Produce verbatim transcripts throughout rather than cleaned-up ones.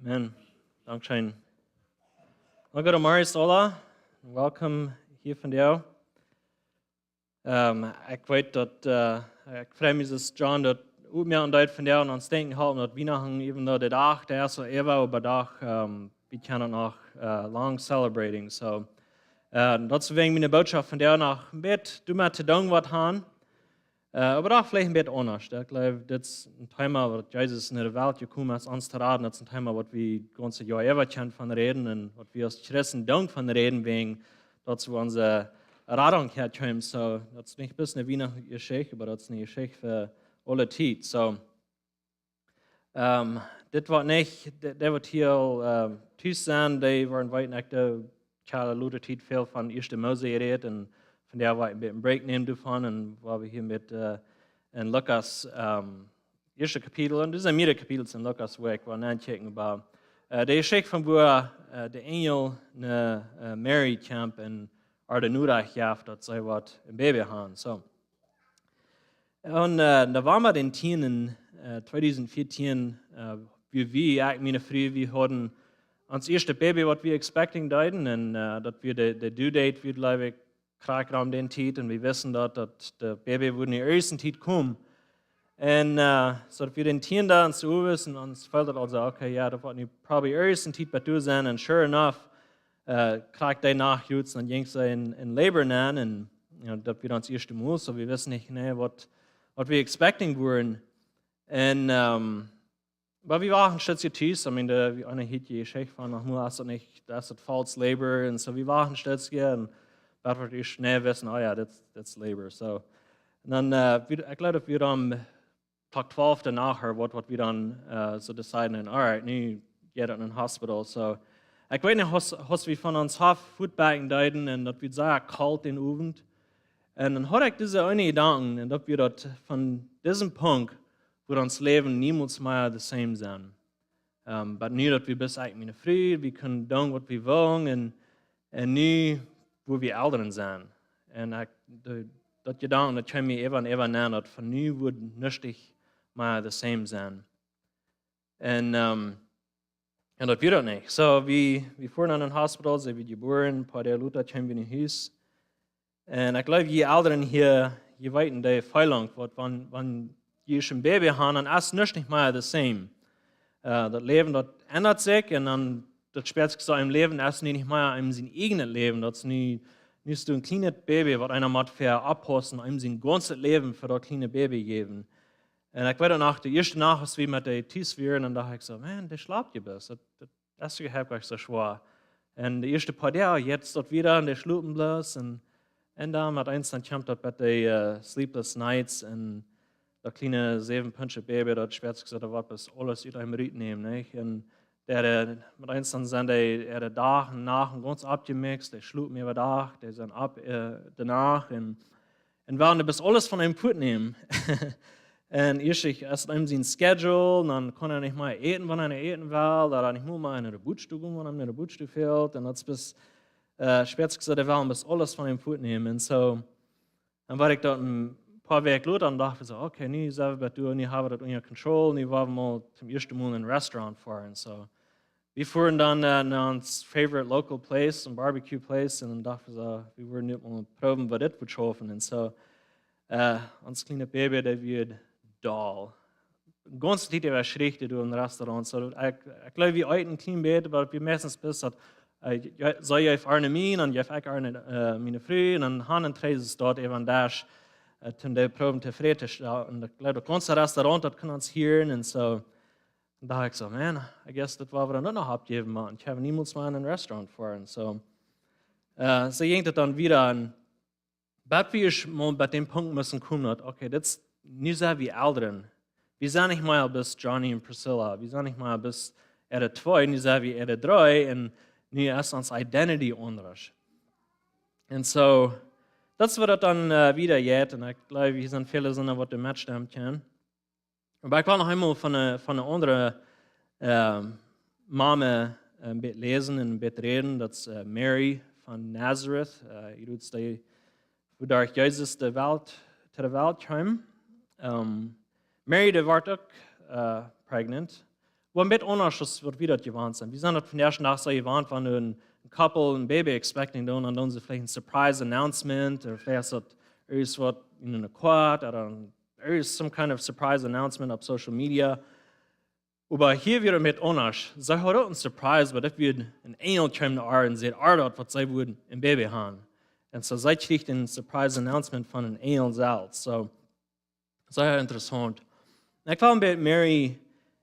Amen. Dankscheen. Well, good morning, Sola. Welcome hia vondoag. Um, ekj weet daut, uh, ekj frei mie, daut John daut uk mea aun deed vondoag aun ons denkjen halpen, daut Wienachten, even though de Dach, dee es aul äwa, oba doch, um, wie kjennen noch uh, lang celebrating. So, uh, daut es wäajen miene Bootschoft vondoag noch een bät doamet to doonen waut han. Uh, oba doch veleicht een bät aundasch. Ekj jleew, dit es een Thema waut Jesus en de Welt jekomen es, ons to raden. Dit es een Thema waut wie daut gaunze Joa äwa kjennen von räden un waut wie aus Christen doonen von räden, wäajen daut wie onse Radunk häakjeemen. So, daut es nich bloos eene Wienachtsjeschicht, oba daut es eene Jeschicht fa aule Tiet. So, um, dit woat nich, dee, dee waut hia aul um, tus sent, dee woaren weeten, ekj doo kjale lute Tiet väl von Ieeschte Mose jerät un vondoag woa ekj een bät een Break nämen doavon un woa wie hia met uh, en Lukas, um, ieeschte Kapitel, un doa sent mearere Kapitels en Lukas, wua ekj woa nokjikjen, oba uh, de Jeschicht von wua uh, de Enjel no uh, Mary kjeem un äa de Norecht jeef, daut see woat een Baby han. So. Un uh, daut wia met en tieen, uh, tweedusent vieetieen, uh, wua wie, ekj, miene Fru, wie hauden ons ieeschtet Baby, waut wie expecting deeden, un uh, daut wia de, de due date, wia, jleew ekj, krakjt om dän Tiet, un wie wisten daut, daut de Baby wudd en de ieeschte Tiet komen. Un uh, so daut wia dän tienden un soo wisten, un ons feeld daut aulsoo, okay, jo, daut woat nu probably ieeschte Tiet bie doa sennen, un sure enough, uh, krakjt dee Nacht jrod, dan jinkj see en, en Labor nenn, un you know, daut wia ons ieeschtet Mol, so wie wisten nich, nä, waut, waut wie expecting wudden. Un um, oba wie wieren stets tus, I mean, de, wie, eena hieet de Jeschicht von, noch mau es daut nich, daut es daut false labor, un so wie wieren stets hia, un daut wie ieescht nä wisten, oh jo, daut, daut es labor. So, un dan, uh, wie, ekj jleew daut wie dan Klock twalf doano, waut, waut wie dan uh, so deciden, un, all right, nu jeit et en een Hospital. So, ekj weet nich, aus, aus wie von ons Hoff fuatbakjen deeden, un daut wia sea kolt dän Owent. Un dan haud ekj dise eene Jedanken, un daut wia daut von disen Punkt wudd ons Läwen niemols mea de same sennen. Um, oba nu daut wie, bloos ekj, miene Fru, wie kunnen doonen waut wie wellen, un, un nu wua wie Elren sent. Un ekj, de, daut Jedanken, daut kjeem mie äwa un äwa nenn, daut von nu wudd nuscht mea de same sennen. Un, um, un daut wia daut nich. So, wie, wie fuaren en een Hospital, see wort jebuaren, een poa Doag lota kjeemen wie no Hus. Un ekj jleew, jie Elren hia, jie weeten de Feeling, waut, wan, wan jie een Baby han, dan es nuscht mea de same. Uh, daut Läwen, daut endat sikj, un dan, daut spieet sikj soo em Läwen, es nu nich mea en sien eejnet Läwen, daut es nu, nu es doa een kjlienet Baby, waut eena mott fa oppaussen, en sien gaunzet Läwen fa daut kjliene Baby jäwen. Un ekj weet uk noch, de ieeschte Nacht, aus wie met dee tus wieren, dan docht ekj soo, man, dee schlapt je bloos. Daut, daut, daut es je, hab ekj soo schwoa. Un de ieeschte poa Doag, jeit daut wada, un dee schlopen bloos, un, un dan met eens dan kjemt daut met dee uh, sleepless nights, un, daut kjliene säwen Punch Baby, daut spieet sikj soo, daut woat bloos aules ut am rutnämen, nich? Un dee, met eens dan sent dee, dee Dach un Nacht gaunz aufjemixt, dee schlopen äwadach, dee sent opp uh, de Nacht, un, un wellen bloos aules von am fuatnämen. Un ieescht es et en sien Schedule, dan kaun hee nich mea äten, wan hee äten well, ooda nich mol mea en de Budenstow gonen, wan am en de Budenstow fält, un daut es bloos, uh, spieet sikj soo, dee wellen bloos aules von am fuatnämen. Un so, dan wia ekj doa een poa Wäakj lota, dan docht ekj soo, okay, nu sent wie bie doa, nu hab wie daut under control, nu woa wie mol toom ieeschten Mol en een Restaurant foaren, un so. Wie fuaren dan uh, no ons favorite local place, een barbecue place, un dan docht wie soo, wie wudden nu mol proowen, waut dit wudd schaufen, un so. Uh, ons kjlienet Baby, daut wia doll. De gaunze Tiet äwa schrie daut doa em Restaurant. So, ekj, ekj jleew, wie eeten een kjlien bät, oba wie meistens bloos daut, uh, see jeef eent mie, dan jeef ekj eent uh, miene Fru, un dan han un tree es daut äwa een Desch, uh, toom dee proowen tofräd to stalen. Un ekj jleew, daut gaunze Restaurant, daut kunn ons hieren, un so. Dan docht ekj soo, man, I guess daut woa wie dan uk noch oppjäwen, oba ekj hab niemols mea en een Restaurant foaren, un so. Uh, soo jinkj daut dan wada, un bat wie mol bie dän Punkt musten komen, daut, okay, daut es, nu sent wie Elren. Wie sent nich mea bloos Johnny un Priscilla. Wie sent nich mea bloos äare twee, nu sent wie äare dree. Un nu es ons Identity aundasch. Un so, daut es waut daut dan uh, wada jeit. Un ekj jleew, hia sent väle Sinden, waut doa metstemmen kjennen. Oba ekj well noch eemol von eene, von eene aundre uh, Mame een bät läsen un een bät räden. Daut es uh, Mary von Nazareth. Uh, jie weeten, dee, wua derch Jesus de Welt, to de Welt kjeem. Um, Mary, dee wort uk uh, pregnant. Wua een bät aundasch aus waut wie daut jewant sent. Wie sent daut vondoag dän Dach soo jewant, wan een, een Couple een Baby expecting doonen, dan doonen see veleicht een surprise announcement, ooda veleicht es daut irjent waut enn een Koat, ooda irjent some kind of surprise announcement opp social media. Oba hia wia daut een bät aundasch. See hauden uk een surprise, oba daut wia een Enjel kjeem no ar un säd ar daut, waut see wudden een Baby haben. Un soo see kjrieech een surprise announcement von een Enjel selfst. Soo, sea interessaunt. Un ekj well een bät Mary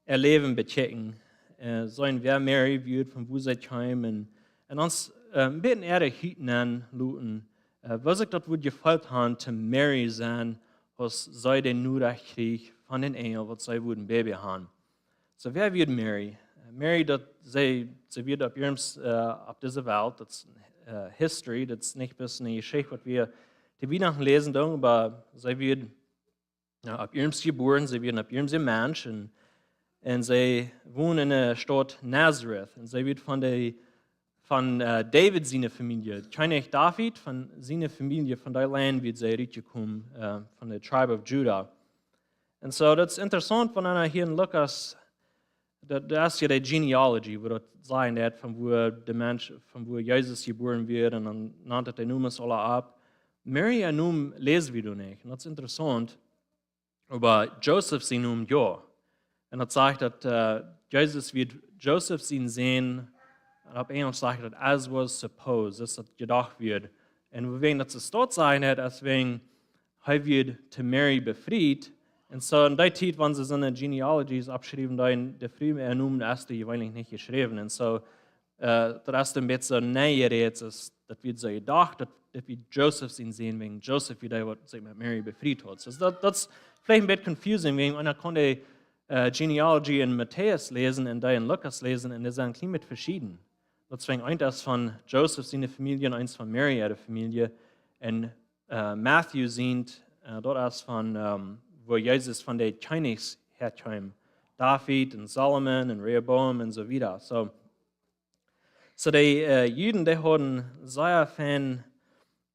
äa Läwen bekjikjen. Äh, seenen wäa Mary wia, von wua see kjeem un, un ons, äh, een bät äare Hut aunloten. Äh, woo sikj daut wudd jefeelt haben, to Mary sennen, aus see dän Norecht kjrieech von dän Enjel, waut see wudden een Baby haben. Soo, wäa wia Mary? Mary, daut see, see wia opp irjent, äh, opp dise Welt, daut es, äh, history, daut es nich bloos eene Jeschicht, waut wie to Wienachten läsen doonen, oba see wia, jo, opp irjent jebuaren, see wia opp irjent Mensch un, un see wonden enne Staut Nazareth un see wia von de, von, äh, David siene Famielje. Kjennich David von siene Famielje, von dee Lien wia see rutjekomen, äh, von de tribe of Judah. Un soo, daut es interessaunt, wan eena hia enn Lukas, daut, daut es jo de genealogy, wua daut sajen deit, von wua de Mensch, von wua Jesus jebuaren wia, un dan nant et de Nomes aula opp. Mary äa Nomen läs wie doa nich, un daut es interessaunt. Oba Josef sien Nomen jo. Un daut sajcht daut, äh, Jesus wia Josef sien Sän, un opp Enjlisch sajcht daut, as was supposed, soo aus daut jedocht wia. Un wäajen daut see daut sajen deit, es wäajen hee wia to Mary befriet. Un soo enn dee Tiet, wan see soone genealogies oppschriewen, dan de Fru äa Nomen es doa jeweenlich nich jeschräwen. Un soo, äh, daut es een bät soo niejerät, es, daut wia soo jedocht, daut, daut wia Josef sien Sän, wäajen Josef wia dee, waut sikj met Mary befriet haud. Soo daut, daut es veleicht een bät confusing, wäajen eena kaun de, äh, genealogy enn Matäus läsen un dee enn Lukas läsen, un dee sent een kjlien bät veschieden. Daut es wäajen eent es von Josef siene Famielje un eent von Mary äare Famielje. Un, äh, Matthew sent, äh, daut es von, ähm, wua Jesus von de Kjennichs häakjeem. David un Salomo un Rehoboam un soo wieda. Soo, soo de, äh, Juden, dee hauden sea fein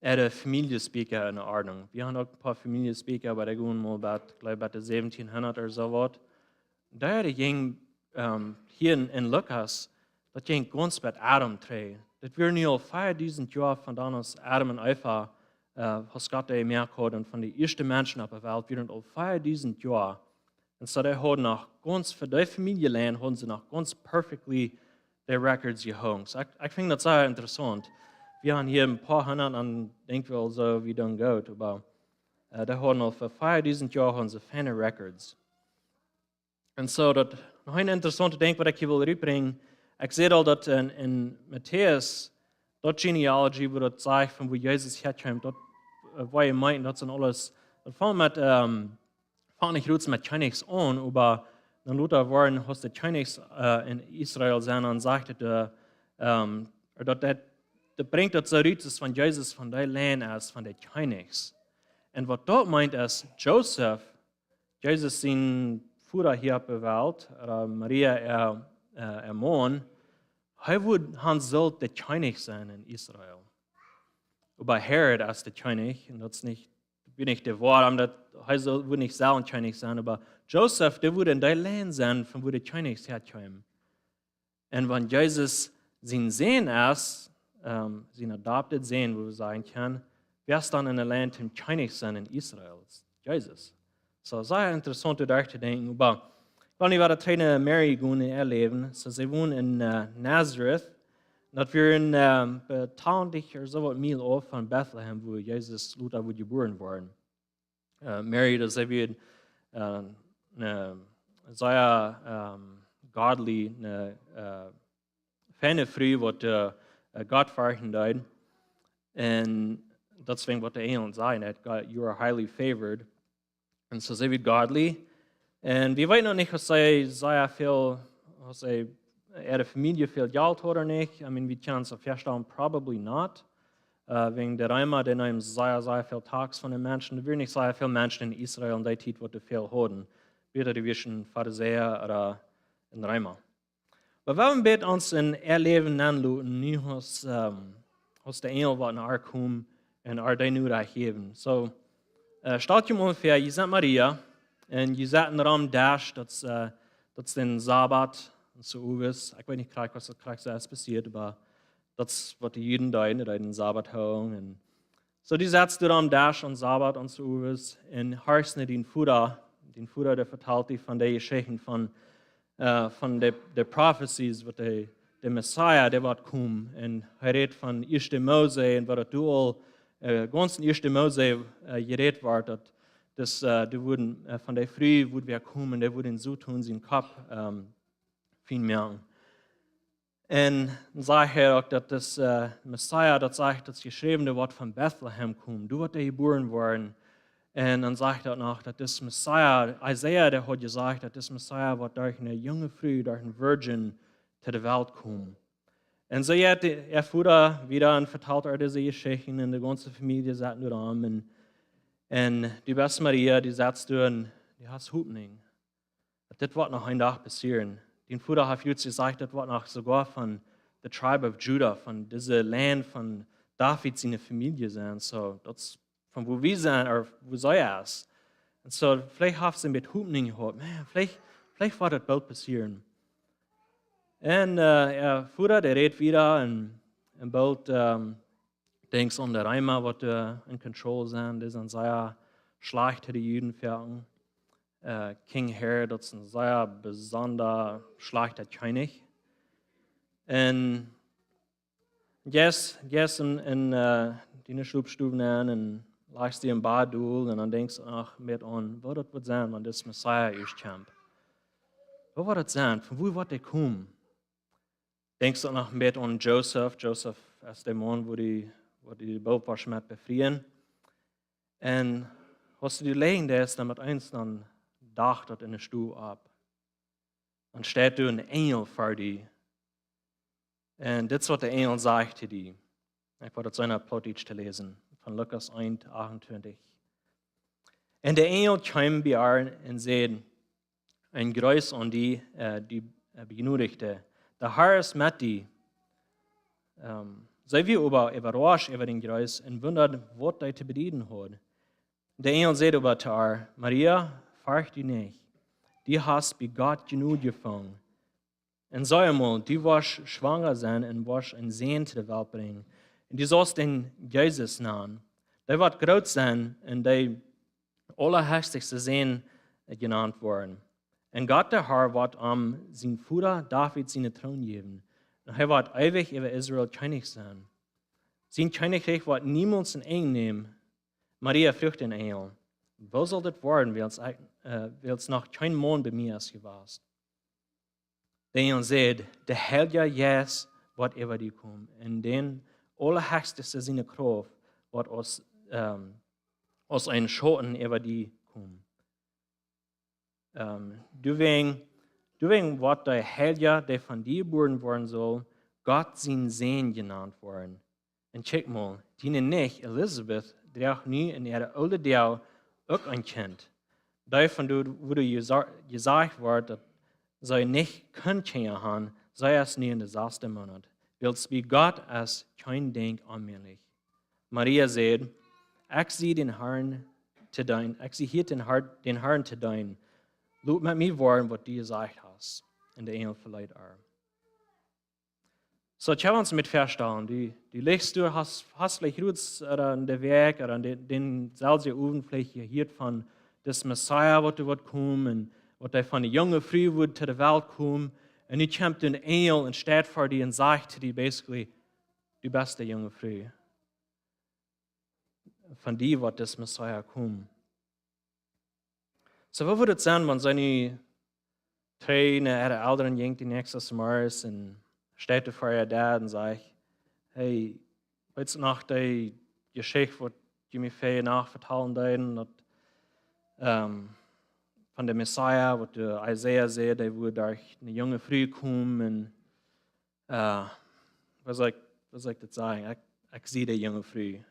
äare Famieljesbieekja enne Ordnunk. Wie haben uk een poa Famieljesbieekja, oba dee gonen mol bat, jleew, bat de säwentienhundat ooda soo waut. Doa jinjen, ähm, hia enn, enn Lukas, daut jinj gaunz bat Adam trigj. Daut wia nu aul veadusent Joa von dan aus Adam un Eva, äh, aus Gott dee jemoakt haud, un von de ieeschte Menschen opp de Welt, wia daut aul veadusent Joa. Un soo, dee hauden noch gaunz, fa dee Famieljelien hauden see noch gaunz perfectly de records jehoolen. Soo, ekj, ekj finj daut sea interessaunt. Wie haben hia een poa hundat un denkj wie aul soo, wie doonen goot, oba, äh, dee hauden aul fa veadusent Joa hauden see feine records. Un soo, daut, noch een interessauntet Dinkj, waut ekj hia well rutbrinjen. Ekj säd aul, daut enn, enn Matäus, daut genealogy, wua daut sajcht, von wua Jesus häakjeem, daut, äh, wua jie meenen, daut sent aules, daut fangt met, ähm, fangt nich rut met Kjennichs aun, oba dan lota woaren, aus de Kjennichs, äh, enn Israel sent, dan sajcht et, äh, ähm, daut, daut, daut brinjt daut soo rut, daut von Jesus, von dee Lien es, von de Kjennichs. Un waut daut meent, es Josef, Jesus sien Voda hia opp de Welt, ooda Maria äa, äh, äa Maun, hee wudd han sullt de Kjennich sennen enn Israel. Oba Herod es de Kjennich, un daut es nich, ekj weet nich de Woarheit, daut hee sull, wudd nich selfst Kjennich sennen, oba Josef, dee wudd enn dee Lien sennen, von wua de Kjennichs häakjeemen. Un wan Jesus sien Sän es, ähm, sien adopted Sän, woo wie sajen kjennen, wäa es dan enn de Lien toom Kjennich sennen enn Israel? Jesus. Soo, sea interessaunt, doa derch to denkjen. Oba ekj well nu wada trigj no Mary gonen un äa Läwen. Soo, see wond enn, äh, Nazareth. Daut wia enn, ähm, bie twintich ooda soo waut Miel auf von Bethlehem, wua Jesus lota wudd jebuaren woaren. Äh, Mary, daut see wia, äh, eene sea, ähm, godly, eene, äh, feine Fru, waut, äh, äh, Gott ferchten deed. Un daut es wäajen waut de Enjel säden, daut, "God, you are highly favored." Un soo see wia godly. Un wie weeten noch nich, aus see sea väl, aus see äare Famielje väl Jelt haud ooda nich. I mean, wie kjennen ons daut väastalen, probably not. Äh, wäajen de Reema, dee neemen sea, sea väl Tax von de Menschen. Doa wieren nich sea väl Menschen enn Israel enn dee Tiet, waut väl hauden. Wada dee wieren Farisäa ooda een Reema. Oba wie wellen een bät ons enn äa Läwen nenloten, nu aus, ähm, aus de Enjel waut no ar kjeem un ar dee Norecht jäwen. Soo, äh, stalt junt mol väa, jie sent Maria, un jie sent rom dän Desch, daut es, äh, daut es de Sabbat, un soo owes, ekj weet nich krakjt, waut daut krakjt soo es passieet, oba daut es waut de Juden deeden, dee deeden Sabbat hoolen. Un soo, dee saut doa aum Desch aum Sabbat un soo owes, un horcht no dän Voda, dän Voda, dee vetalt die von de Jeschichten von, äh, von de, de prophecies, waut de, de Messias, dee woat komen. Un hee rät von ieeschte Mose, un waut daut doa aul, äh, gaunz en ieeschte Mose, äh, jerät woat, daut, daut, äh, dee wudden, äh, von de Fru wudd wäa komen, dee wudden soo doonen, sienen Kopp, ähm, fein moaken. Un dan sajcht hee uk, daut daut, äh, Messias, daut sajcht, daut es jeschräwen, dee woat von Bethlehem komen, doa woat hee jebuaren woaren. Un dan sajcht daut noch, daut daut Messias, Jesaja, dee haud jesajcht, daut daut Messias woat derch eene junge Fru, derch eene Virgin, to de Welt komen. Un soo jeit de, äa Voda wada un vetalt äa dise Jeschichten un de gaunze Famielje saut doa aum. Un, un du best Maria, du sitst doa un du hast Hopninj. Daut dit woat noch een Dach passieren. Dien Voda haft juist jesajcht, daut woat noch soogoa von the tribe of Judah, von dise Lien von David siene Famielje sennen. Soo, daut es von wua wie sent, ooda wua see es. Un soo, veleicht haft see een bät Hopninj jehaut. Maun, veleicht, veleicht woat daut boolt passieren. Un, äh, äa Voda, dee rät wada un, un boolt, ähm, denkjst aun de Reema, waut, äh, in control sent. Dee sent sea schlajcht to de Juden foaken. Äh, King Herod, daut es een sea besonda schlajchta Kjennich. Un jeist, jeist en, en, äh, diene Schlopstow nenn un lajchst die em Bad dol un dan denkjst du noch met aun, waut daut woat sennen, wan dis Messias ieescht kjemt. Waut woat daut sennen? Von wua woat dee komen? Denkjst du noch met aun Josef? Josef es de Maun, wua dee, wua dee de Boop wia met befrieen. Un aus du die läajen deist, dan met eens dan docht daut enne Stow opp. Dan steit doa een Enjel ver die. Un dit es waut de Enjel sajcht to die. Ekj woa daut sennen opp Plautdietsch to läsen, von Lukas eent achtuntwintich. Un de Enjel kjeem bie äa un säd: "Een Gruss aun die, äh, dee, äh, Bejnodichte. De Herr es met die." Ähm, see wia oba äwarauscht äwa dän Gruss un wundad, waut dee to bedieden haud. De Enjel säd oba to äa: "Maria, fercht die nich. Du hast bie Gott Jnod jefungen. Un see emol, du woascht schwanga sennen un woascht eenen Sän to de Welt brinjen. Un du saust am Jesus nanen. Dee woat groot sennen un de aulahechsta Sän, äh, jenant woaren. Un Gott de Herr woat am sienen Voda David sienen Troon jäwen. Un hee woat eewich äwa Israel Kjennich sennen. Sien Kjennichrikj woat niemols een Enj nämen." Maria fruach dän Enjel: "Woo saul dit woaren, wiels ekj, äh, wiels noch kjeen Maun bie mie es jewast?" De Enjel säd: "De Heilja Jeist woat äwa die komen, un dän Aulahechsta siene Krauft woat aus, ähm, aus een Schauten äwa die komen. Ähm, doawäajen, doawäajen woat de Heilja, dee von die jebuaren woaren saul, Gott sien Sän jenant woaren. Un kjikj mol, diene Nicht Elisabet droag nu en äare oole Doag uk een Kjint. Dee von doa, wua doa jesa-, jesajcht woat, daut see nich kunn Kjinja han, see es nu en dän sasten Moonat. Wiels bie Gott es kjeen Dinkj onmäajlich." Maria säd: "Ekj sie dän Herrn to deenen, ekj sie hia dän Herr, dän Herrn to deenen. Lot met mie woaren, waut du jesajcht hast." Un de Enjel veleet äa. Soo, ekj hab ons met väastalen, du, du lichst doa, hast, hast veleicht jrods, ooda en de Wäakj, ooda en de, dänselwjen Owent veleicht jehieet von dis Messias, waut doa woat komen, un waut hee von eene junge Fru woat to de Welt komen. Un nu kjemt een Enjel un steit ver die un sajcht to die basically: "Du best de junge Fru. Von die woat dis Messias komen." Soo, waut wudd daut sennen, wan see nu trigj no äare Elren jinkj dän näakjsten Morjes un steit ver äa Dad un sajcht: "Hey, weetst noch dee Jeschicht, waut jie mie väaje Nacht vetalen deeden, daut, ähm, von dän Messias, waut de Jesaja säd, dee wudd derch eene junge Fru komen un, äh, waut saul ekj, waut saul ekj daut sajen? Ekj, ekj sie dee junge Fru."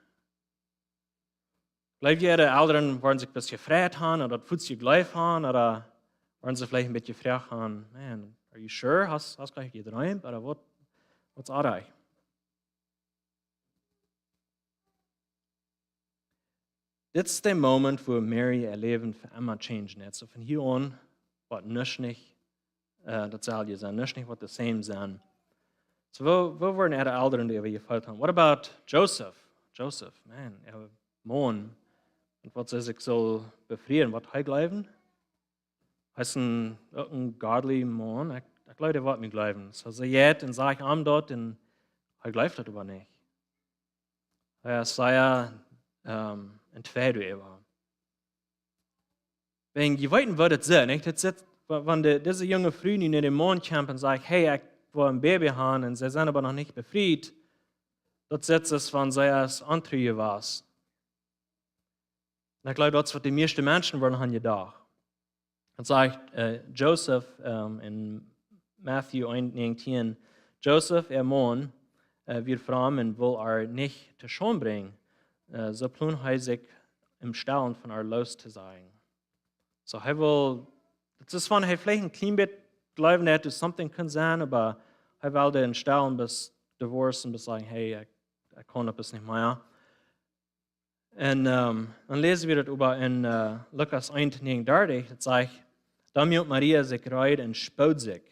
Jleew jie, de Elren woaren sikj een bät jefreit han, ooda daut fuaz jejleeft han, ooda woaren see veleicht een bät jefroagt han: "Man, are you sure? Hast, hast du nich jedreemt, ooda waut, waut es doa?" Dit es de Moment, wua Mary äa Läwen fa emma changen deit. Soo von hia aun woat nuscht nich äh, daut selwje sennen. Daut es nich waut the same sennen. So, woo, woo wudden äare Elren doaräwa jefeelt haben? What about Joseph? Joseph, man, äa Maun. Un waut see sikj sull befrieen, waut hee jleewen? Hee es een, uk een godly Maun. Ekj, ekj jleew, hee woat mie jleewen. So, see jeit un sajcht am daut un hee jleeft daut oba nich. Hee es sea, ähm, entwäda äwa. Wan jie weeten, waut daut es, nich? Daut es, wa-, wan de, dise junge Fru nu no dän Maun kjemt un sajcht: "Hey, ekj well een Baby haben," un see sent oba noch nich befriet, daut es aus wan see es ontru jewast. Un ekj jleew, daut es waut de mieeschte Menschen wudden haben jedocht. Daut sajcht, äh, Joseph, ähm, en Matthew eent näajentieen: "Joseph, äa Maun, äh, wia fromm un wull äa nich to Schaund brinjen. Äh, soo plond hee sikj em Stellen von äa loos to sajen." So, hee wull, daut es wan hee veleicht een kjlien bät jleewen haud, daut something kunn sennen, oba hee wull em Stellen bat divorcen, bat sajen: "Hey, ekj, ekj kaun daut nich mea." Un, ähm, dan läsen wie daut äwa en, äh, Lukas eent näajenundartich, daut sajcht: "Dan muak Maria sikj reed un spood sikj,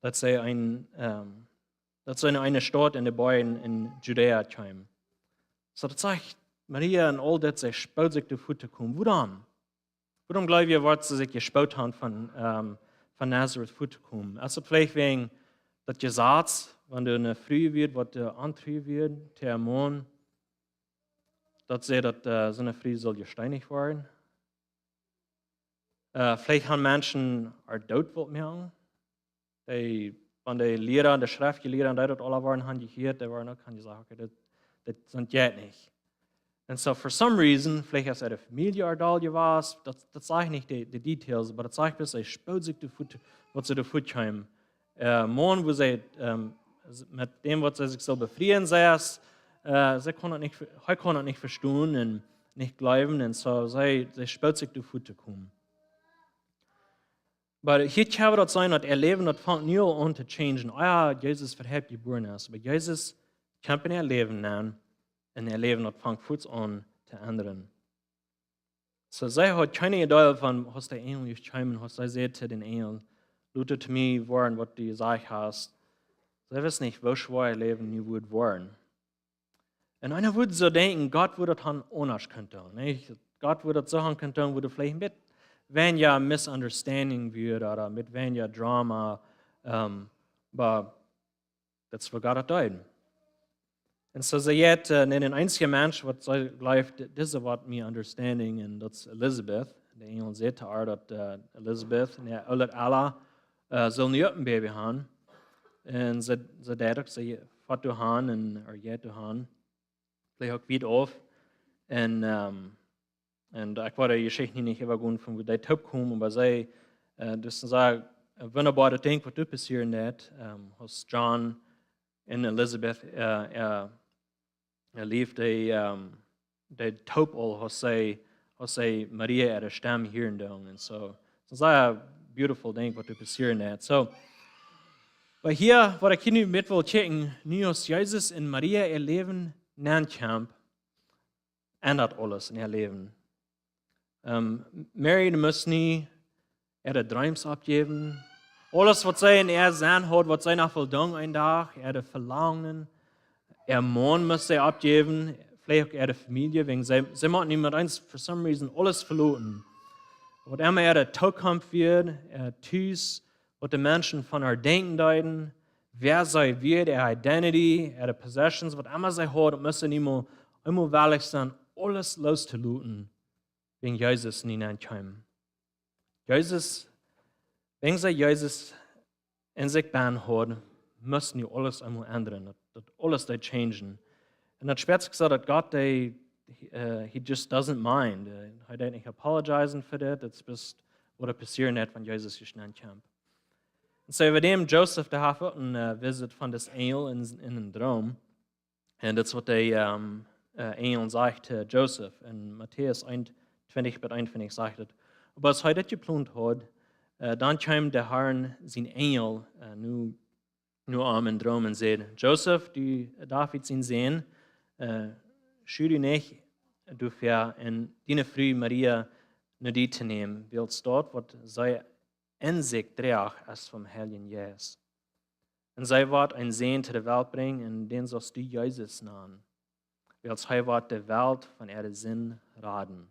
daut see een, ähm, daut see no eene Staut en de Boajen en Judäa kjeem." So, daut sajcht, Maria en aul dit, see spood sikj doafäa to komen. Wuarom? Wuarom jleew jie, woat see sikj jespoot haben von, ähm, von Nazareth wajch to komen? Es daut veleicht wäajen daut Jesaz, wan doa eene Fru wia, waut doa ontru wia, to äa Maun, daut see daut, äh, soone Fru saul jesteenich woaren? Äh, veleicht haben Menschen äa Doot wult moaken. Dee, wan de Liera, de Schreftjelieede, dee daut aula wieren haben jehieet, dee wieren uk haben jesajcht: "Okay, daut, daut sent jie nich." Un so, for some reason, veleicht es äare Famielje äa doll jewast, daut, daut saj ekj nich de, de details, oba daut sajcht bloos, see spood sikj doafäa, waut see doafäa kjeem. Äh, Maun, woo see, ähm, met däm, waut see sikj sull befrieen, see es, äh, see kunn daut nich ve-, hee kunn daut nich vestonen un nich jleewen, un so, see, see spood sikj doafäa to komen. Oba hia kjenn wie daut seenen, daut äa Läwen, daut fangt nu aul aun to changen. Ah, Jesus äwahaupt jebuaren es. Oba Jesus kjemt en äa Läwen aun un äa Läwen, daut fangt fuaz aun to endren. So, see haud kjeene Iedee von, aus de Enjel jekjeemen, aus hee säd to dän Enjel: "Lot et mie woaren, waut du jesajcht hast." See wist nich, woo schwoa äa Läwen nu wudd woaren. Un eena wudd soo denkjen, Gott wudd daut han aundasch kunt doonen, nich? Gott wudd daut soo han kunt doonen, woo doa veleicht een bät weinja misunderstanding wia, ooda met weinja Drama, ähm, oba daut es waut Gott daut deed. Un so see jeit, äh, no een eensja Mensch, waut see jleeft, dit es waut mea understanding, un daut es Elisabeth. De Enjel säd to äa daut, äh, Elisabeth, un äa oolet Ella, äh, sull nu uk een Baby haben. Un see, see deed uk, see foat doa han un, ooda jeit doa han. Veleicht uk wiet auf. Un, ähm, un ekj woa de Jeschicht hia nich äwagonen von woo dee toop kjeemen, oba see, äh, daut es een sea, äh, wundaboaret Dinkj, waut doa passieren deed, ähm, aus John un Elisabeth, äh, äh, äa Läwen, dee, ähm, dee toop aul, aus see, aus see Maria äare Stemm hieren deeden. Un so, daut es een sea beautiful Dinkj, waut doa passieren deed. So, oba hia, waut ekj hia nu met well checken, nu aus Jesus en Maria äa Läwen nenkjemt, endat aules en äa Läwen. Ähm, Mary, dee must nu äare Dreems oppjäwen. Aules, waut see en äa Senn haud, waut see noch well doonen een Dach, äare Velangen, äa Maun must see oppjäwen, veleicht uk äare Famielje, wäajen see, see must nu met eens, for some reason, aules veloten. Waut emma äare Tookunft wia, äa Tus, waut de Menschen von äa denkjen deeden, wäa see wia, äare Identity, äare Possessions, waut emma see haud, must see nu mol, eemol wellich sennen, aules loos to loten, wäajen Jesus nu nenkjeem. Jesus, wäajen see Jesus en sikj bennen haud, must nu aules eemol endren. Daut, daut aules deed changen. Un daut spieet sikj soo, daut Gott, dee, äh, he just doesn't mind. Äh, hee deed nich apologizen fa dit. Daut es bloos waut passieren deed, wan Jesus hia nenkjemt. Un so, äwa däm Joseph, dee haft uk een, äh, Visit von dän Enjel en, en een Droom. Un daut es waut de, ähm, äh, Enjel sajcht to Joseph en Matäus eent, twintich bat eenuntwintich sajcht et: "Oba aus hee dit jeplont haud, äh, dan kjeem de Harn sien Enjel, äh, no, no am em Droom un säd: Joseph, du David sien Sän, äh, schuw die nich doafäa, en diene Fru Maria no die to nämen, wiels daut, waut see en sikj droag es vom Heiljen Jeist. Un see woat een Sän to de Welt brinjen, un dän saust du Jesus nanen, wiels hee woat de Welt von äare Sind raden.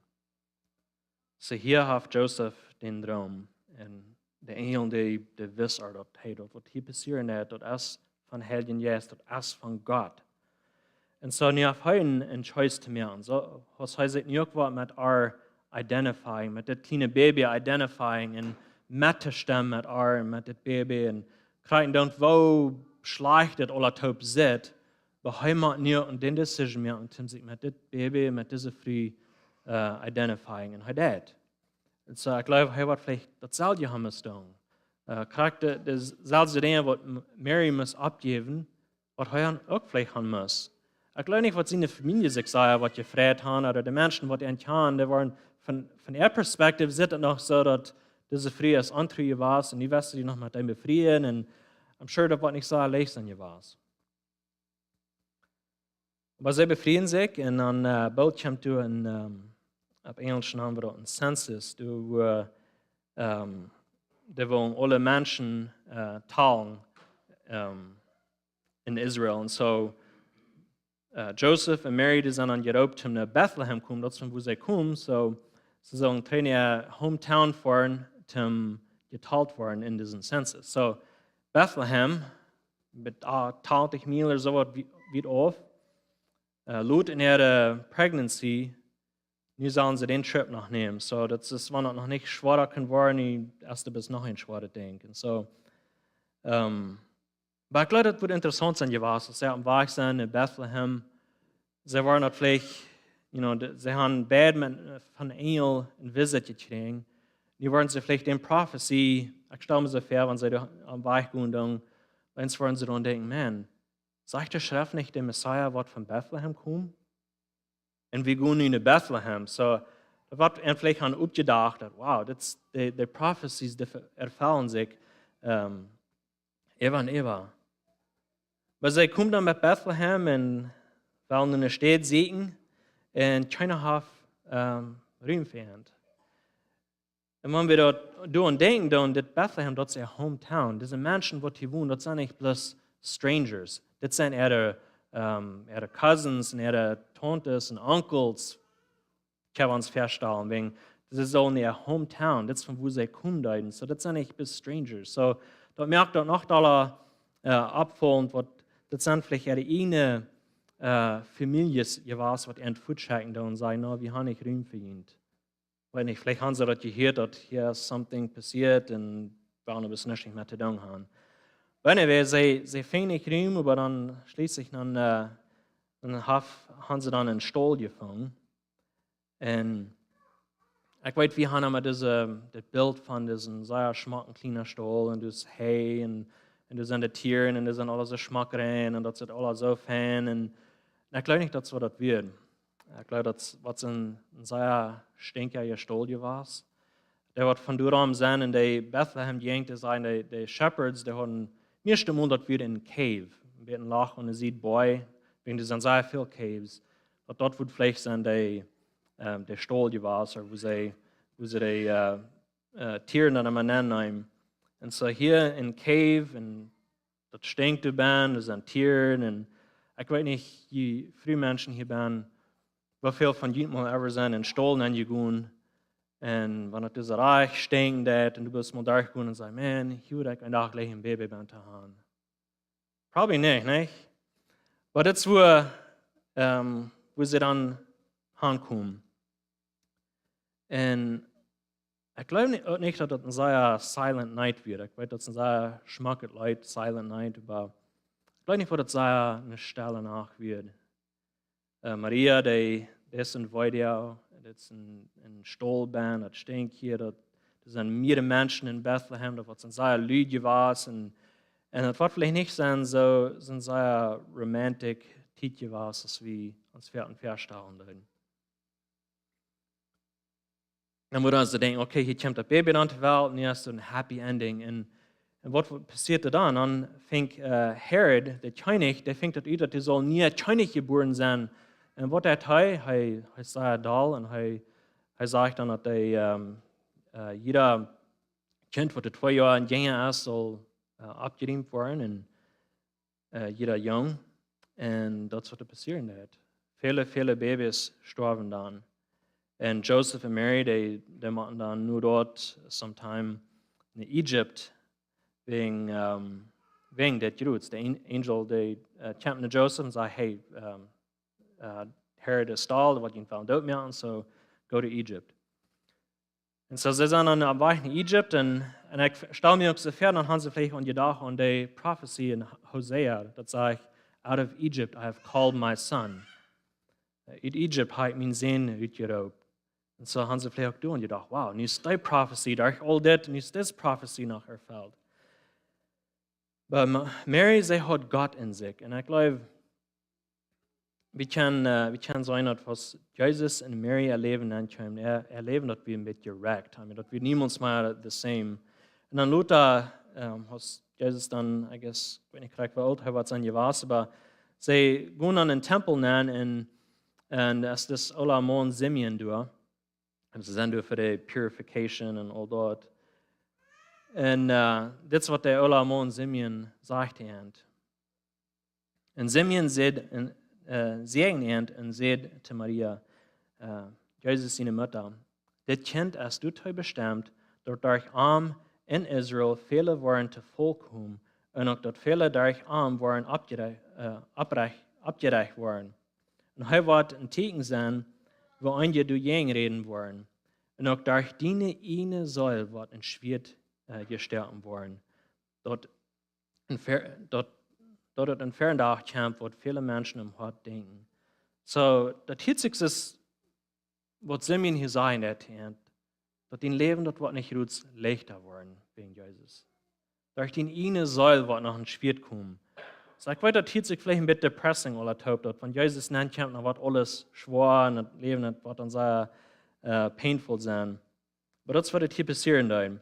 So hia haft Josef dän Droom, un de Enjel, dee, dee wist aul, daut, hey, daut waut hia passieren deit, daut es vom Heiljen Jeist, daut es von Gott. Un so nu haft hee een, een choice to moaken. So, aus hee sikj nu uk woat met äa identifying, met daut kjliene Baby identifying un met to stemmen met äa un met daut Baby un kjrieen dan, woo schlajcht daut aula toop sitt, oba hee mott nu uk dän decision moaken, om sikj met dit Baby, met dise Fru, äh, identifying. Un hee deed. Un so, ekj jleew, hee woat veleicht daut selwje haben must doonen. Äh, krakjt de, de selwje Dinja waut M-, Mary must oppjäwen, waut hee dan uk veleicht haben must. Ekj jleew nich, waut siene Famielje sikj sea woat jefreit haben, ooda de Menschen, waut an kjanen, dee wieren von, von äa Perspektiv sitt et noch soo, daut dise Fru es ontru jewast, un nu wia see noch met am befrieen, un I'm sure daut woat nich soo leicht sennen jewast. Oba see befrieen sikj, un dan, äh, boolt kjemt doa een, ähm, opp Enjelsch nanen wie daut een census, doa, wua, ähm, dee wellen aule Menschen, äh, talen, ähm, en Israel. Un so, äh, Josef un Mary, dee sent dan jeroopt, om no Bethlehem komen, daut es von wua see komen. So, see sellen trigj no äa hometown foaren, om jetalt woaren en disen census. So, Bethlehem, met, ah, tachentich Miel ooda soo waut wie-, wiet auf, äh, lot en äare pregnancy, nu sellen see dän Trip noch nämen. So, daut es, wan daut noch nich schwoa kaun woaren, nu es et bloos noch een schwoaret Dinkj. Un so, ähm, oba ekj jleew, daut woat interessaunt sennen jewast, aus see oppem Wajch sent no Bethlehem. See wieren daut veleicht, you know, de, see haben beid met, äh, von Enjel een Visit jekjräajen. Nu wieren see veleicht en Prophecy, ekj stal mie soo väa, wan see doa oppem Wajch gonen, dan, wan see wieren, see dan denkjen, man, sajcht de Schreft nich, de Messias woat von Bethlehem komen? Un wie gonen nu no Bethlehem. So, daut woat an veleicht aun oppjedocht, daut, wow, daut es, de, de Prophecies, dee ver-, erfellen sikj, ähm, äwa un äwa. Oba see komen dan no Bethlehem un wellen eene Staut sieekjen, un kjeena haft, ähm, Rum fa an. Un wan wie doa, doa aun denkjen, dan daut Bethlehem, daut es äa hometown. Dise Menschen, waut hia wonen, daut sent nich bloos strangers. Daut sent äare, ähm, äare cousins un äare Tauntes un Onkels. Kjenn wie ons väastalen, wäajen, daut es aul äa hometown. Daut es von wua see komen deeden. So, daut sent nich bloos strangers. So, daut moakt daut noch dolla, äh, oppfaulent, waut, daut sent veleicht äare eejne, äh, Famieljes jewast, waut an fuatschekjen doonen un sajen, no, wie haben nich Rum fa junt. Weet nich, veleicht haben see daut jehieet, daut hia something passieet un wellen doa nuscht nich mea to doonen haben. Oba anyway, see, see finjen nich Rum, oba dan schlieslich dan, äh, dan haf-, haben see dan een Staul jefungen. Un ekj weet, wie haben emma dise, daut Bilt von disen sea schmocken kjlienen Staul un daut es Hei un, un doa sent de Tieren un doa sent aule soo schmock rein un daut sitt aule soo fein un, un ekj jleew nich, daut es waut daut wia. Ekj jleew, daut es waut een, een sea stinkja Staul wia. Dee waut von doa rom sent, un dee Bethlehem Jäajent, dee sent, dee, dee Shepherds, dee hauden meist emol daut wia een Cave, een bät een Loch aun de Sied Boaj, wäajen doa sent sea väl Caves. Daut, daut wudd veleicht sennen, dee, ähm, dee Staul wia, ooda wua see, wua see dee, äh, äh, Tieren dan emma nenn neemen. Un so hia een Cave, un daut stinkjt doa bennen, doa sent Tieren, un ekj weet nich, jie Frumenschen hia bennen, woo väl von junt mol ever sent en Staul nenjegonen, un wan et doa soo rajcht stinkjen deed, un du best mol derchjegonen un säd, man, hia wudd ekj een Dach jlikj een Baby bennen to haben. Probably nich, nich? Oba daut es wua, ähm, wua see dan aunkomen. Un ekj jleew ni-, uk nich, daut daut een sea Silent Night wia. Ekj weet, daut es een sea schmocket Leet, Silent Night, oba ekj jleew nich, daut daut sea eene stelle Nacht wia. Äh, Maria, dee, dee es een Video, daut es een, een Staul bennen, daut stinkjt hia, daut, doa sent mea Menschen en Bethlehem, daut woat sea lud jewast, un, un daut woat veleicht nich sennen soo, soo sea romantic Tiet jewast, aus wie ons väa-, väastalen doonen. Dan wudd wie soo denkjen, okay, hia kjemt daut Baby dan to Welt, un hia es een happy ending. Un, un waut, waut passieet dan? Dan funk, äh, Herod, de Kjennich, dee funk daut ut, daut hee saul een Kjennich jebuaren sennen. Un waut deed hee? Hee, hee säd daut, un hee, hee säd dan, daut hee, ähm, äh, jieda Kjint, waut twee Joa un jinja es, saul äh, aufjeriemt woaren un äh, jieda Jung. Un daut es waut doa passieren deed. Väle, väle Babys storwen dan. Un Josef un Mary, dee, dee motten dan nu doa sometime no Ägipten wäajen, ähm, wäajen dit Jroots. De An-, Angel, dee äh, kjemt no Josef un sajcht: "Hey, ähm, äh, Herod es doa, waut jie wellen doot moaken, so go to Egypt." Un soo, see sent dan opp Wajch no Ägipten un, un ekj stal mie uk soo väa, dan haben see veleicht aun jedocht aun de Profezie en Hosea, daut sajcht: "Out of Egypt I have called my son." Ut Ägipten hab ekj mienen Sän utjeroopt. Un soo haben see veleicht uk doa aun jedocht: "Wow, nu es dee Profezie, doa es aul dit, nu es dise Profezie noch erfelt." Oba Ma-, Mary, see haud Gott en sikj. Un ekj jleew, wie kjennen, äh, wie kjennen seenen, daut aus Jesus un Mary äa Läwen aunkjeemen, äa, äa Läwen, daut wia een bät jereckt. I mean, daut wia niemols mea the same. Un dan lota, ähm, aus Jesus dan, I guess, ekj weet nich krakjt woo oolt hee wia, aus hee wia, oba see jinjen dan en dän Tempel nenn un, un doa es dis oola Maun Simeon doa. Un see sent doa fa de purification un aul daut. Un äh, dit es waut de oola Maun Simeon sajcht to an. Un Simeon säd, un, äh, säajend an un säd to Maria, äh, Jesus siene Mutta: "Dit Kjint es doatoo bestemt, daut derch am en Israel väle woaren to Faul komen, un uk daut väle derch am woaren oppjere-, äh, opprech-, oppjerecht woaren. Un hee woat een Tieekjen sennen, woo eenje doajäajen räden woaren. Un uk derch diene ieejne Seel woat een Schwieet äh, jestoaken woaren, daut en ver-, daut, daut et en verren Dach kjemt, waut väle Menschen em Hoat denkjen." Soo, daut hieet sikj soo, waut Simeon hia säd, daut, daut dien Läwen, daut woat nich jrod leichta woaren wäajen Jesus. Derch dien ieejne Seel woat noch een Schwieet komen. Soo, ekj weet, daut hieet sikj veleicht een bät depressing aula toop, daut wan Jesus nenn kjemt, dan woat aules schwoa un daut Läwen, daut woat dan sea äh, painful sennen. Oba daut es waut hia passieren deed.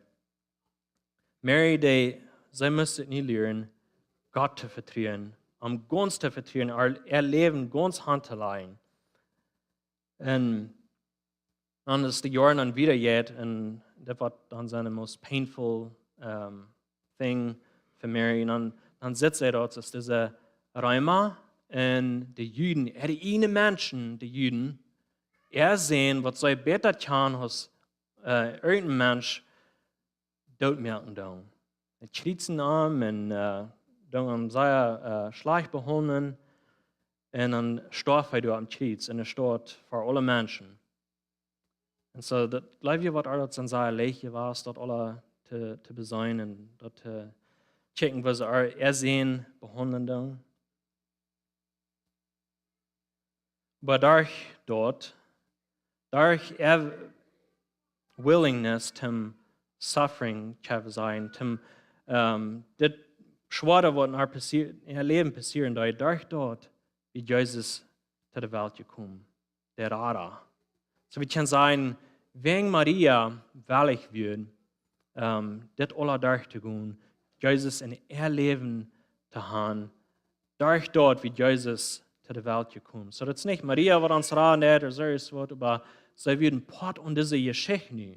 Mary, dee, see must nu lieren, Gott to vetruen, am gaunz to vetruen, äa, äa Läwen gaunz han to lajen. Un dan es de Joaren dan wieda jeit un daut woat dan sennen the most painful ähm, thing fa Mary. Un dan, dan sitt see doa, daut dise Reema un de Juden, äa ieejne Menschen, de Juden, äa Sän, waut see bäta kjanen aus äh, irjent een Mensch doot moaken doonen. See kjrieezen am un äh, doonen am sea äh, schlajcht behaundlen. Un dan storf hee doa aum Kjriez un hee storf fa aule Menschen. Un soo, daut jleew ekj, woat daut sea leicht jewast, daut aula to, to beseenen un daut to kjikjen, woo see äa, äa Sän behaundlen doonen. Oba derch daut, derch äa willingness to suffering, kjenn wie sajen, to ähm, dit Schwoare, waut en äa passie-, en äa Läwen passieren deed, derch daut wia Jesus to de Welt jekomen, de Rada. Soo, wie kjennen sajen, wäajen Maria wellich wia, ähm, dit aula derchtogonen, Jesus en äa Läwen to han, derch daut wia Jesus to de Welt jekomen. Soo, daut es nich Maria, waut ons raden deed, ooda soo irjent waut, oba see wia een Poat aun dise Jeschicht nu.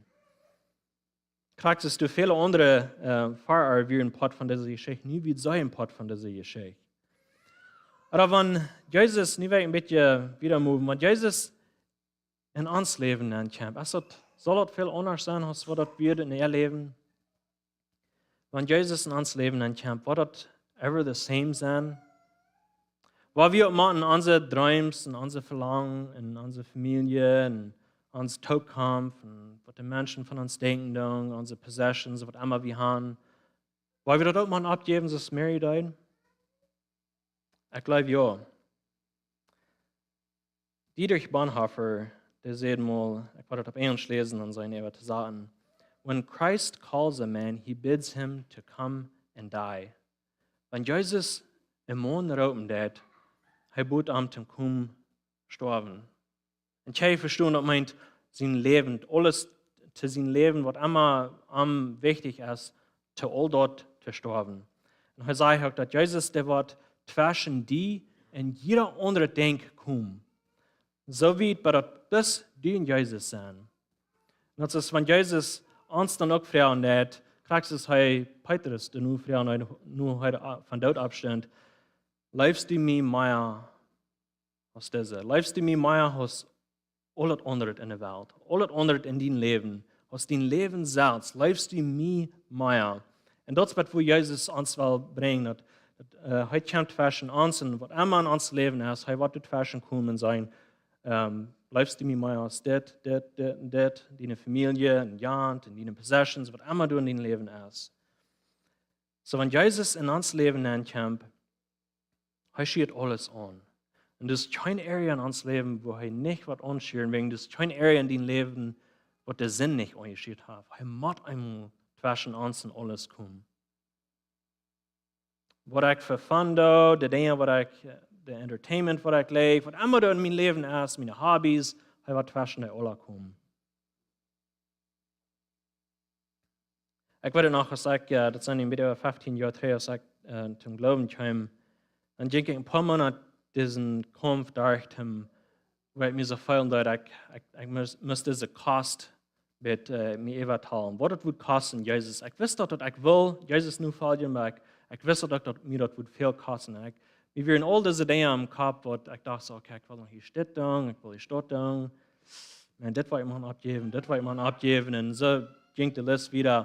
Krakjt soo aus väle aundre äh, Foarfahren wieren Poat von dise Jeschicht, nu wia see een Poat von dise Jeschicht. Oba wan Jesus, nu well ekj een bät wieda moven, wan Jesus en ons Läwen nenkjemt, es daut, saul daut väl aundasch sennen aus waut daut wia en äa Läwen? Wan Jesus en ons Läwen nenkjemt, woat daut ever the same sennen? Woa wie uk mau en onse Dreems un onse Velangen un onse Famielje un onse Tookunft un waut de Menschen von ons denkjen doonen, onse possessions, waut emma wie haben, woa wie daut uk mau oppjäwen, soo aus Mary deed? Ekj jleew jo. Dietrich Bonhoeffer, dee säd mol, ekj well daut opp Enjelsch läsen, dan saul ekj daut äwa to sajen: "When Christ calls a man, he bids him to come and die." Wan Jesus een Maun roopen deed, hee bud am to komen stoawen. Un kjenn jie vestonen, daut meent sien Läwen, aules to sien Läwen, waut emma am wichtich es, to aul daut to stoawen. Un hee sajcht uk, daut Jesus, dee woat tweschen die un jieda aundret Dinkj komen. Soo wiet, bat daut bloos du un Jesus sent. Un daut es, wan Jesus ons dan uk froagen deed, Texas hee Petrus, dee nu fria, nu hee von doot oppstunt: "Leefst du mie mea aus dise? Leefst du mie mea aus aul daut aundret enne Welt, aul daut aundret en dien Läwen, aus dien Läwen selfst? Leefst du mie mea?" Un daut es waut, wua Jesus ons well brinjen, daut, daut, äh, hee kjemt tweschen ons un waut emma en ons Läwen es, hee woat tweschen komen un sajen: "Ähm, leefst du mie mea aus dit, dit, dit un dit, diene Famielje un Jant un diene possessions, waut emma du en dien Läwen hast?" So, wan Jesus en ons Läwen nenkjemt, hee schiet aules aun. Un doa es kjeen area en ons Läwen, wua hee nich woat aunschieren, wäajen doa es kjeen area en dien Läwen, waut de Sind nich aunjeschiet haft. Hee mott eemol tweschen ons un aules komen. Waut ekj fa fun doo, de Dinja waut ekj, äh, de Entertainment waut ekj leew, waut emma doa en mien Läwen es, miene Hobbies, hee woat tweschen dee aula komen. Ekj weet noch, aus ekj, äh, daut sent een bät äwa feftieen Joa trigj, aus ekj, äh, toom Gloowen kjeem, dan jinkj ekj een poa Moonat disen Kaumf derch, wua ekj mie soo feelen deed, ekj, ekj, ekj must, must dise Kost bät, äh, mie äwatalen. Waut daut wudd kosten, Jesus. Ekj wist daut, daut ekj well Jesus nofoljen, oba ekj, ekj wist daut, daut mie daut wudd väl kosten. Un ekj, mie wieren aul dise Dinja em Kopp, waut ekj docht soo: "Okay, ekj well noch hia dit doonen, ekj well hia daut doonen. Un dit well ekj mau oppjäwen, dit well ekj mau oppjäwen." Un soo jinkj de List wieda.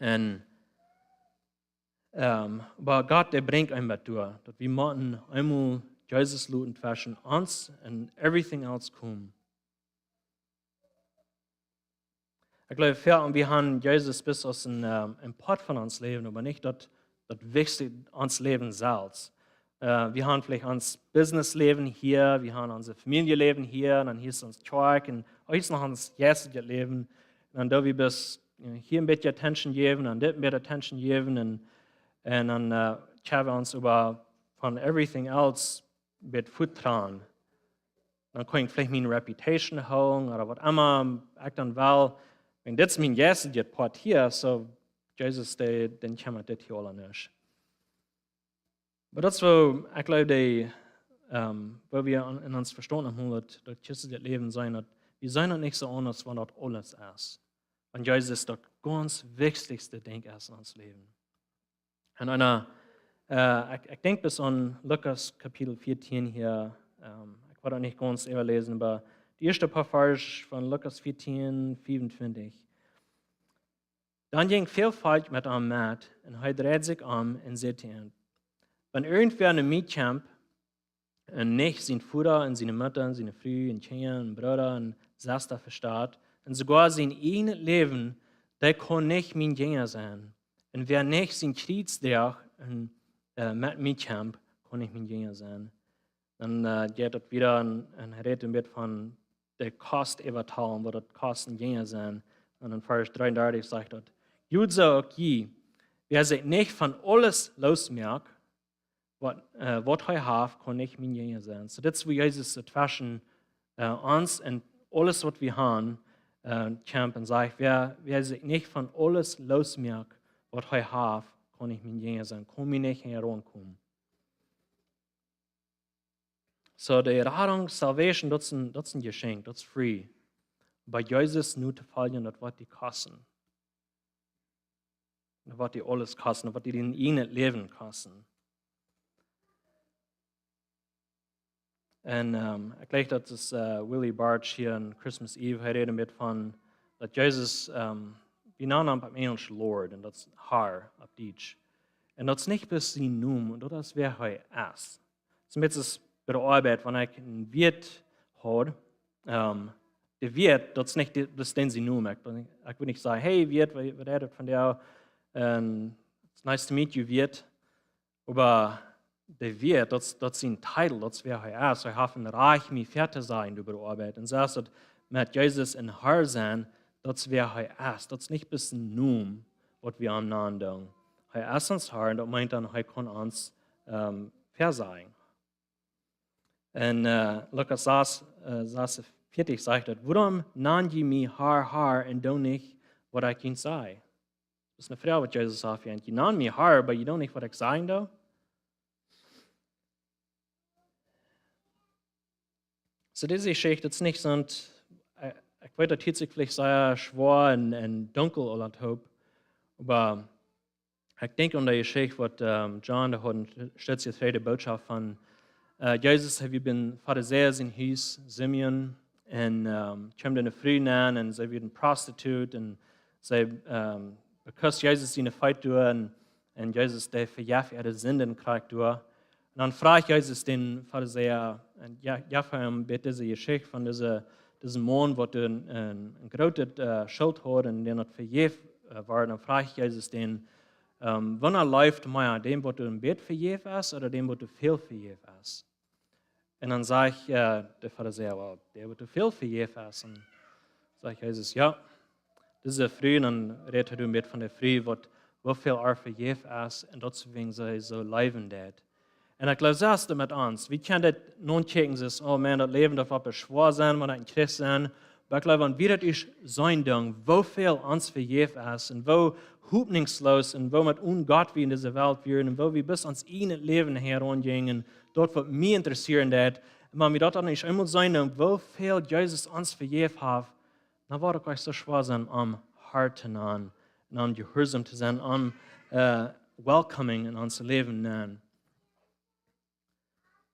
Un, ähm, oba Gott, dee brinjt eenem daut doa, daut wie motten eemol Jesus loten tweschen ons un everything else komen. Ekj jleew, väl, wie haben Jesus bloos aus een, ähm, een Poat von ons Läwen, oba nich daut, daut wichtichste, ons Läwen selfst. Äh, wie haben veleicht ons Business-Läwen hia, wie haben ons Famieljeläwen hia, un dan hia es ons Kjoakj, un hia es noch ons jeistlichet Läwen. Un dan doo wie bloos, äh, hia een bät attention jäwen, un dit een bät attention jäwen, un, un dan, äh, haben wie ons äwa von everything else bät fuat dran. Dan kaun ekj veleicht miene reputation hoolen ooda waut emma ekj dan well. Un dit es mien jeistlichet Poat hia, so Jesus, dee, dän kjemmat dit hia aula nich. Oba daut es wua, ekj jleew, dee, ähm, wua wie aun, en ons Vestaunt noch mol daut, daut christelje Läwen seenen, daut wie seenen daut nich soo aun, aus wan daut aules es. Wan Jesus daut gaunz wichtichste Dinkj es en ons Läwen. Un eena, äh, ekj, ekj denkj bloos aun Lukas Kapitel vieetieen hia, ähm, ekj woa daut nich gaunz äwaläsen, oba de ieeschte poa Varsch von Lukas vieetieen, fiefuntwintich. Dan jinkj väl Volkj met am met, un hee dreid sikj om un säd to an: "Wan irjentwäa no mie kjemt un nich sien Voda un siene Mutta un siene Fru un Kjinja un Brooda un Sesta vesteit, un soogoa sien ieejnet Läwen, dee kaun nich mien Jinja sennen. Un wäa nich sien Kjriez droacht un, äh, met mie kjemt, kaun nich mien Jinja sennen." Dan, äh, jeit daut wieda un, un rät een bät von de Kost äwatalen, waut daut kost, een Jinja sennen. Un en Varsch dreeundartich sajcht daut: "Jie soo uk jie, wäa sikj nich von aules loosmoakt, waut, äh, waut hee haft, kaun nich mien Jinja sennen." So, dit es wua Jesus tweschen, äh, ons un aules waut wie haben, äh, kjemt un sajcht: "Wäa, wäa sikj nich von aules loosmoakt, waut hee haft, kaun nich mien Jinja sennen. Kaun mie nich hinjaraun komen." So, de Radunk, salvation, daut es een, daut es een Jeschenkj, daut es free. Bie Jesus notofoljen, daut woat die kosten. Daut woat die aules kosten, daut woat die dien ieejnet Läwen kosten. Un, ähm, ekj jleew daut es, äh, Willie Bartsch hia en Christmas Eve, hee rät een bät von daut Jesus, ähm, wie nanen am opp Enjelsch Lord, un daut es Har opp Dietsch. Un daut es nich bloos sien Nomen, un daut es wäa hee es. Soo met es bie de Oabeit, wan ekj een Wieet haud, ähm, de Wieet, daut es nich de, daut es dän sien Nomen. Ekj, ekj wudd nich sajen: "Hey Wieet, waut, waut es daut von die?" Un, "It's nice to meet you, Wieet." Oba de Wieet, daut, daut es sien Titel, daut es wäa hee es. Hee haft een Rajcht, mie Wieet to sajen äwa de Oabeit. Un soo es daut met Jesus een Har sennen, daut es wäa hee es. Daut es nich bloos een Nomen, waut wie am nanen doonen. Hee es ons Har, un daut meent dan, hee kaun ons, ähm, Wieet sajen. Un, äh, Lukas sas, äh, sasunveertich sajcht daut: "Wuarom nan jie mie Har, Har, un doonen nich, waut ekj junt saj?" Daut es eene Froag, waut Jesus haft: "Jie nanen mie Har, oba jie doonen nich, waut ekj sajen doo." So, dise Jeschicht, daut es nich soo, äh, ekj weet, daut hieet sikj veleicht sea schwoa un, un dunkel aul aun Hoop. Oba ekj denkj aun de Jeschicht waut, ähm, John, dee haud een Stootje tweede Botschaft von, äh, Jesus, hee wia bie een Farisäa sien Hus, Simeon, un, ähm, kjeem doa eene Fru aun un see wia eene Prostitut un see, ähm, bekust Jesus siene Feet doa un, un Jesus, dee vejeef äare Sinden krakjt doa. Un dan fruach Jesus dän Farisäa, un jo, jo, fa am bät dise Jeschicht von dise, disen Maun, waut een, een, een grootet, äh, Schult haud un dän daut vejäft, äh, wort. Dan fruach Jesus dän, ähm, "Wanea leeft mea, däm, waut een bät vejäft es, ooda däm, waut väl vejäft es?" Un dan sajcht, äh, de Farisäa, "Well, dee, waut väl vejäft es." Un sajcht Jesus, "Jo, dise Fru", un dan rät hee een bät von de Fru, waut, woo väl äa vejäft es, un daut see wäajen see soo leewen deed. Un ekj jleew, soo es daut met ons. Wie kjennen dit nu kjikjen, soo, "Oh Maun, daut Läwen, daut woat schwoa sennen, wan ekj een Christ sie." Oba ekj jleew, wan wie daut ieescht seenen doonen, woo väl ons vejäft es un woo hopninjsloos un woo met onen Gott wie en dise Welt wieren un woo wie bloos ons ieejnet Läwen hinjaraun jinjen, daut waut mie interessieet, daut, wan wie daut dan ieescht eemol seenen doonen, woo väl Jesus ons vejäft haft, dan woat et uk nich soo schwoa sennen, am Har to nanen un am jehuarsom to sennen, am, äh, welcoming en ons Läwen nanen.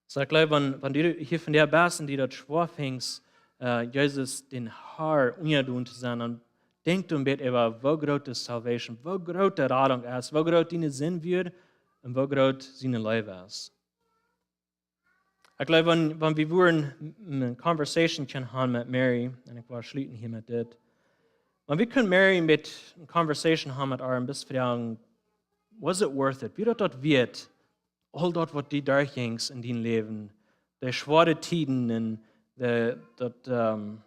Soo, ekj jleew, wan, wan du hia vondoag best un die daut schwoa finjst, äh, Jesus dän Har unjadon to sennen, dan denkj een bät äwa, woo groot de Salvation, woo groot de Radunk es, woo groot diene Sind wia un woo groot siene Leew es. Ekj jleew, wan, wan wie wudden m-, m-, een Conversation kjennen haben met Mary, un ekj well schluten hia met dit. Wan wie kunnen Mary een bät een Conversation haben met äa, un bloos froagen, "Was it worth it?" Wia daut daut wieet? Aul daut, waut du derchjinjst en dien Läwen, de schwoare Tieden un de, daut, ähm,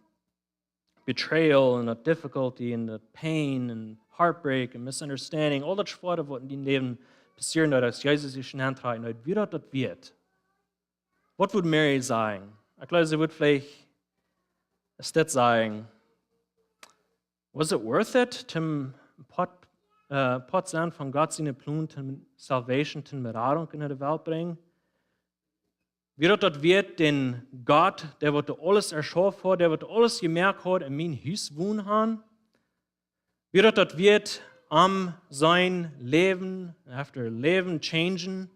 betrayal un daut difficulty un daut pain un heartbreak un misunderstanding, aul daut schwoare, waut en dien Läwen passieren deed, aus Jesus die auntrok, wia daut daut wieet? Waut wudd Mary sajen? Ekj jleew, see wudd veleicht dit sajen: "Was it worth it, toom Poat, äh, Poat sennen von Gott siene Plon, toom Salvation, toom Radunk en de Welt brinjen? Wia daut daut wieet, dän Gott, dee waut aules erschaufen haud, dee waut aules jemoakt haud, en mien Hus wonen haben? Wia daut daut wieet, am sien Läwen, after Läwen changen,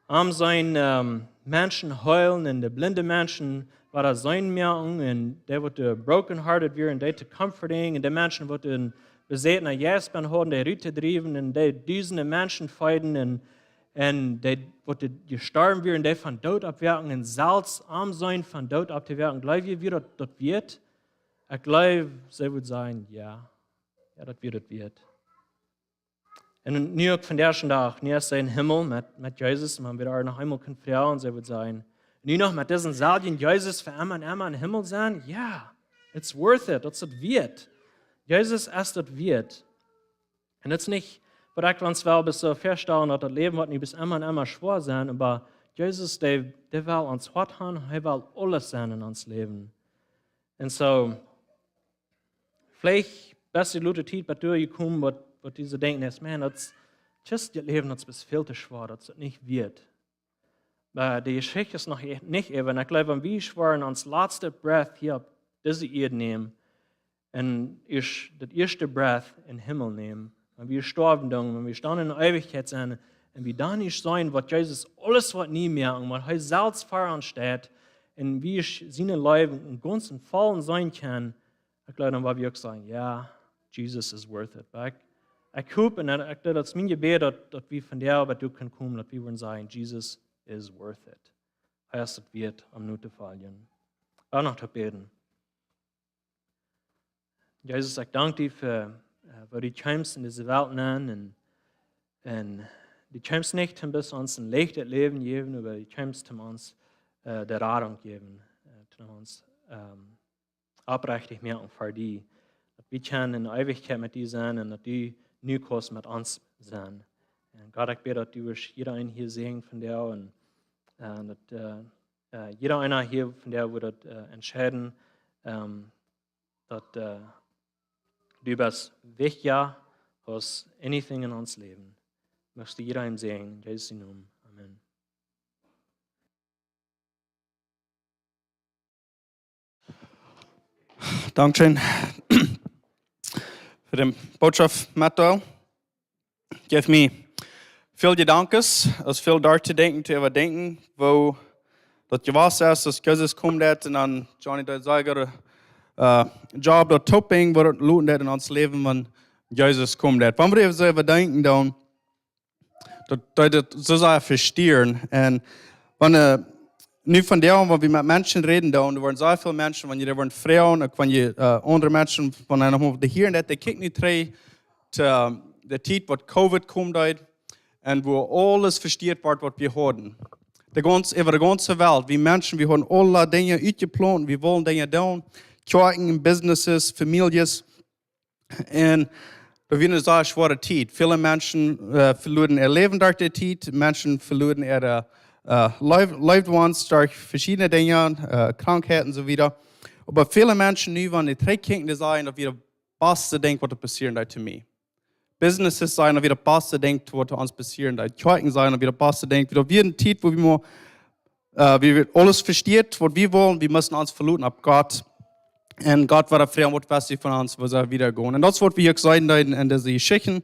am sien, ähm, Menschen heelen un de blinde Menschen wada seenen moaken un dee waut broken hearted wieren, dee to comforting un de Menschen waut een besätna Jeist hauden, dee rut to driewen un dee dusende Menschen feeden un, un dee waut jestorwen wieren, dee vom Doot oppwakjen un selfst am sien vom Doot opptowakjen?" Jleew jie, wia daut daut wieet? Ekj jleew, see wudd sajen, jo. Jo, daut wia daut wieet. Un nu uk vondoag dän Dach, nu es see em Himmel met, met Jesus, wan wie doa noch eemol kunnen froagen, see wudd sajen, nu noch met disen selwjen Jesus fa emma un emma em Himmel sennen? Jo, it's worth it, daut es daut wieet. Jesus es daut wieet. Un daut es nich, waut ekj ons well bloos soo väastalen, daut daut Läwen woat nu bloos emma un emma schwoa sennen, oba Jesus, dee, dee well ons Hoat haben, hee well aules sennen en ons Läwen. Un soo, veleicht best du lota Tiet bat doa jekomen, waut, waut du soo denkjst, es, "Maun, daut es, just daut Läwen, daut es väl too schwoa, daut es daut nich wieet." Oba de Jeschicht es noch e-, nich äwa. Un ekj jleew, wan wie woaren ons latste Breath hia opp dise Ieed nämen, un ieescht, daut ieeschte Breath em Himmel nämen, wan wie stoawen doonen, wan wie dan en de Eewichkjeit sennen, un wie dan ieescht seenen, waut Jesus aules woat nie moaken, un waut hee selfst fa ons steit, un wie ieescht siene Leew em gaunzen vollen seenen kjennen, ekj jleew, dan woa wie uk sajen, "Jo, Jesus is worth it." Oba ekj, ekj hop un ekj, daut es mien Jebäd, daut, daut wie vondoag bat doa kjennen komen, daut wie wudden sajen, "Jesus is worth it." Hee es daut wieet, am notofoljen. Uk noch to bäden. Jesus, ekj dank die fa, äh, woo du kjeemst en dise Welt aun un, un du kjeemst nich toom bloos ons een leichtet Läwen jäwen, oba du kjeemst toom ons, äh, de Radunk jäwen, äh, toom ons, ähm, oprechtich moaken fa die. Daut wie kjennen en Eewichkjeit met die sennen un daut du nu kaust met ons sennen. Un Gott, ekj bäd, daut du wurscht jieda een hia säajnen vondoag un, äh, daut, äh, äh, jieda eena hia vondoag wudd daut, äh, entscheiden, ähm, daut, äh, du best wichtja aus anything en ons Läwen. Muchst du jieda een säajnen, en Jesus sienen Nomen. Amen. Dankscheen. de Botschaft metdeelen. Jeft mie väl Jedanken, aus väl doa to denkjen, to äwadenkjen, woo daut jewast es, aus Jesus kjeem, daut un dan Johnny daut sea goode, äh, Job daut toopbrinjen, woo daut loten deit en ons Läwen, wan Jesus kjemt. Daut, wan wie äwa soo äwadenkjen, dan daut, daut, daut soo sea vestieren. Un wan, äh, nu vondoag, wan wie met Menschen räden, dan, doa woaren sea väl Menschen, wan jie doa woaren froagen, uk wan jie, äh, aundre Menschen, wan eena noch mol de hieren deit, dee kjikjen nu trigj to, äh, de Tiet waut Covid kjeem deed, un woo aules vestieet wort waut wie hauden. De gaunz, äwa de gaunze Welt, wie Menschen, wie hauden aule Dinja utjeplont, wie wullen Dinja doonen, Kjoakjen, Businesses, Famieljes. Un daut wia eene sea schwoare Tiet. Väle Menschen, äh, veloaren äa Läwen derch dee Tiet, Menschen veloaren äare, äh, loved, loved ones derch veschiedne Dinja, äh, Krankheiten un soo wieda. Oba väle Menschen nu, wan dee trigjkjikjen, dee sajen, daut wia daut baste Dinkj waut passieren deed to mie. Businesses sajen, daut wia daut baste Dinkj waut ons passieren deed. Kjoakjen sajen, daut wia daut baste Dinkj. Daut wia eene Tiet, woo wie mau, äh, wie aules vestieet waut wie wullen, wie musten ons veloten opp Gott. Un Gott wia froagen, waut west du von ons, woo sell wie wieda gonen? Un daut es waut wie uk seenen en, en dise Jeschichten.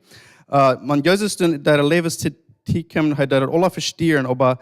Äh, wan Jesus en dee Läwenstiet kjeem, hee deed daut aules vestieren, oba